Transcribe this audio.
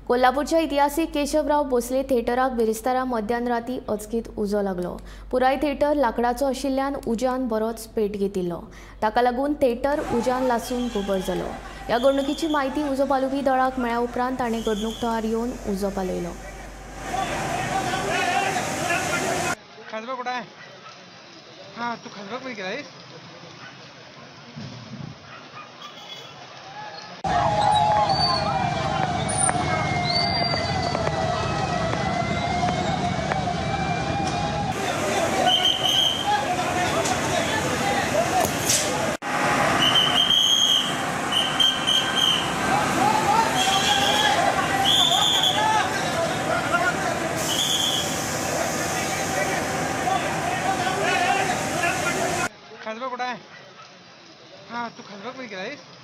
कोल्हापूरच्या इतिहासीक केशवराव भोसले थिएटराक बिरेस्तारा मध्यान राती अचकीत उजो लागलो। पुराय थिएटर लाकडाचो आशिल्ल्यान उज्यान बरोच पेट घेतिल्लो। ताका लागून थिएटर उज्यान लासून गोबर जालो। ह्या घडणुकीची म्हायती उजो पालोवपी दळाक मेळ्ळ्या उपरांत ताणें घडणूक थळार येवन उजो पालयलो। खासबाग कुठं आहे? हां, तू खासबागमध्ये गेला आहेस?